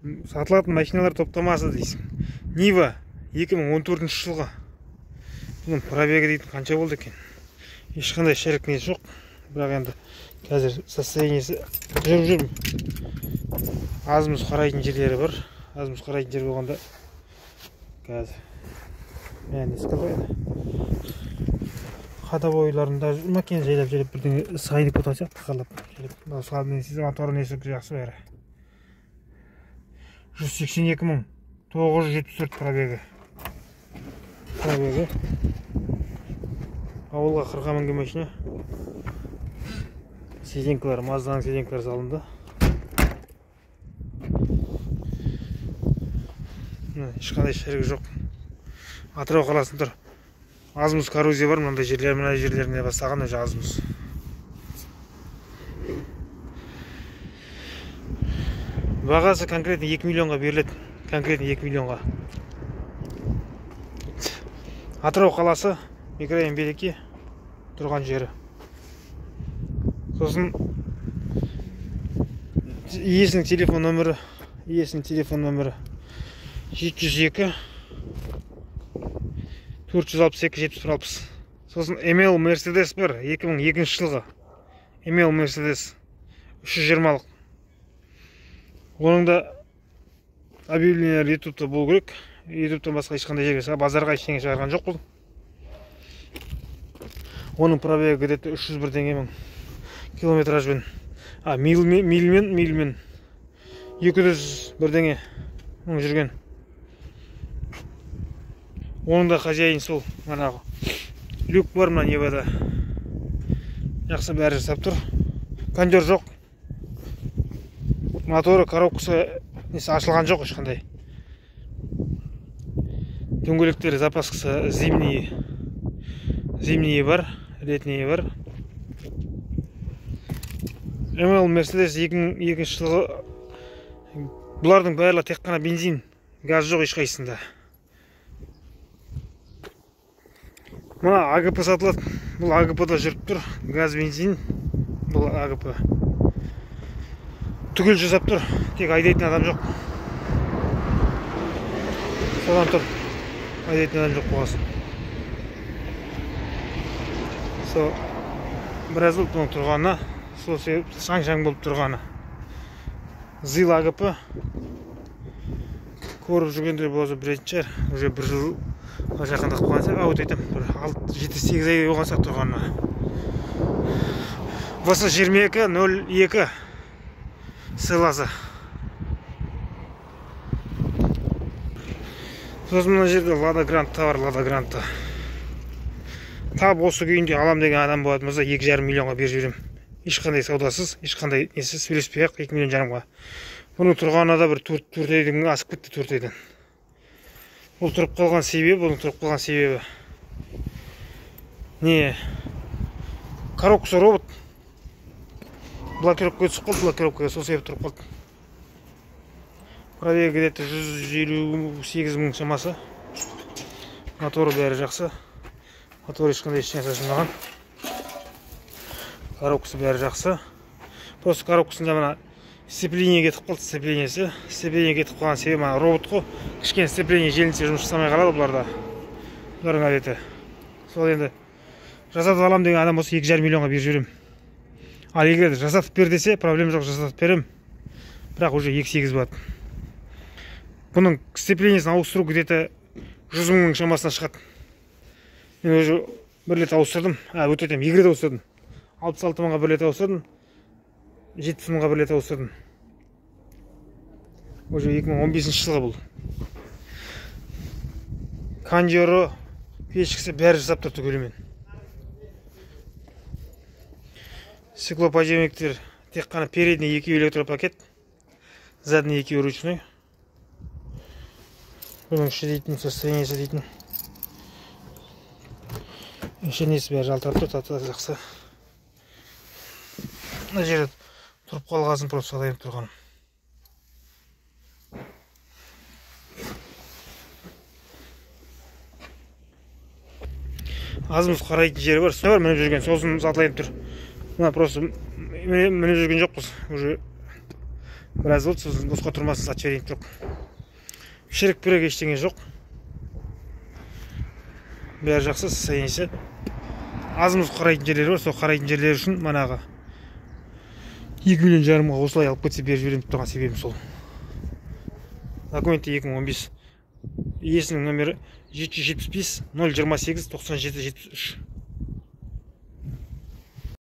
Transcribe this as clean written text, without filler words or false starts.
Сатылатын машиналар топтамасы дейсің. Нива 2014 жылғы. Бұның пробегі дейтін қанша болды екен? Ешқандай шірік несі жоқ. Бірақ енді қазір состояниесі жүріп жүрмін. Аз-мұз қарайтын жерлері бар. Аз-мұз қарайтын жер болғанда қазір мен еске қояды. Ходовойларында макин жайлап-жайлап бірдеңе сайынып отырған сияқты тықырлап. Жайлап. Моторы несі жақсы бәрі. 182 974 пробегі. Пробегі. Ауылға қырға мінген машина. Сиденькалар, Мазданың сиденькалары салынды. Ешқандай шірігі жоқ. Атырау қаласында тұр. Аз-мұз коррозия бар, мынандай жерлер, мына жерлеріне бастаған уже аз-мұз. Бағасы конкретно 2 миллионға беріледі. Конкретно 2 миллионға. Атырау қаласы, микрорайон Береке тұрған жері. Сосын иесінің телефон нөмірі, иесінің телефон нөмірі 702 462 71 60. Сосын ML Mercedes бар, 2002 жылғы. ML Mercedes 320-лық. Оның да объявлениелері YouTube'та болу керек. YouTube'тан басқа ешқандай жерге, базарға ештеңе шығарған жоқ бұл. Оның пробегі где-то 300 бірдеңе мың километражбен. А, мильмен 200 бірдеңе мың жүрген. Оның да хозяин сол, манағы. Люк бар мына Нивада. Жақсы бәрі жасап тұр. Кондер жоқ. Моторы, коробкасы несі ашылған жоқ ешқандай. Дөңгелектері запаскасы зимний. Зимний бар, летний бар. ML Mercedes 2002 жылғы. Бұлардың барлығы тек қана бензин, газ жоқ ешқайсысында. Мына АГП сатылады. Бұл АГП-да жүріп тұр. Газ, бензин. Бұл АГП. Түгел жасап тұр. Тек айдайтын адам жоқ. Содан тұр. Айдайтын адам жоқ болғасын. Сол біраз болды бұның тұрғанына. Сол себепті шаң-шаң болып тұрғаны. ЗИЛ АГП. Көріп жүргендер болса білетін шығар. Уже бір жыл жақындап қалған сияқты. Аут айтамын, бір алты, жеті, сегіз ай болған сияқты тұрғанына. ВС 22 02 селасы. Сосын мына жерде Лада Гранта бар, Лада Гранта. Тап осы күйінде алам деген адам болатын болса, 2,5 миллионға беріп жіберемін. Ешқандай саудасыз, ешқандай несіз, сөйлеспей ақ 2,5 миллионға. Бұның тұрғанына да бір төрт айдың асып кетті, 4 айдан. Бұл тұрып қалған себебі, бұның тұрып қалған себебі не? Коробкасы робот. Блокировкаға түсіп қалды, блокировкаға сол себеп тұрып қалды. Пробегі где-то 158 мың шамасы. Моторы бәрі жақсы. Мотор ешқандай ештеңе шашылмаған. Коробкасы бәрі жақсы. Просто коробкасында мына сцепление кетіп қалды, сцеплениесі. Сцепление кетіп қалған себебі мына робот қой. Кішкене сцепление желінсе жұмыс жасамай қалады бұларда. Бұлардың әдеті. Сол енді жасатып алам деген адам болса 2,5 миллионға беріп жіберемін. Ал егер жасатып бер десе, проблема жоқ, жасатып беремін. Бірақ уже 2,8 болады. Бұның сцеплениесін ауыстыру где-то 100 мыңның шамасына шығады. Мен уже бір рет ауыстырдым. А, өте айтамын, екі рет ауыстырдым. 66 мыңға бір рет ауыстырдым. 70 мыңға бір рет ауыстырдым. Уже 2015 жылғы бұл. Кондері, пешкісі бәрі жасап тұр түгелімен. Стеклоподъемниктер тек қана передний екеуі электропакет, задний екеуі ручной. Бұның іші дейтін, состояниесі дейтін. Іші несі бәрі жалтырап тұр, тата жақсы. Мына жерде тұрып қалғасын просто сатайын тұрғаным. Аз-мұз қарайтын жері бар, бар мініп жүрген, сосын сатылайын тұр. Мына просто мініп жүрген жоқпыз, уже Біраз болды, сосын босқа тұрмасын, сатып жіберейін деп тұрмын. Шірік пірік ештеңе жоқ, бәрі жақсы, состояниесі. Аз-маз қарайтын жерлері бар, сол қарайтын жерлері үшін манағы 2,5 миллионға осылай алып кетсе, беріп жіберемін деп тұрған себебім сол. Документі 2015, иесінің номері 775 028 97 73.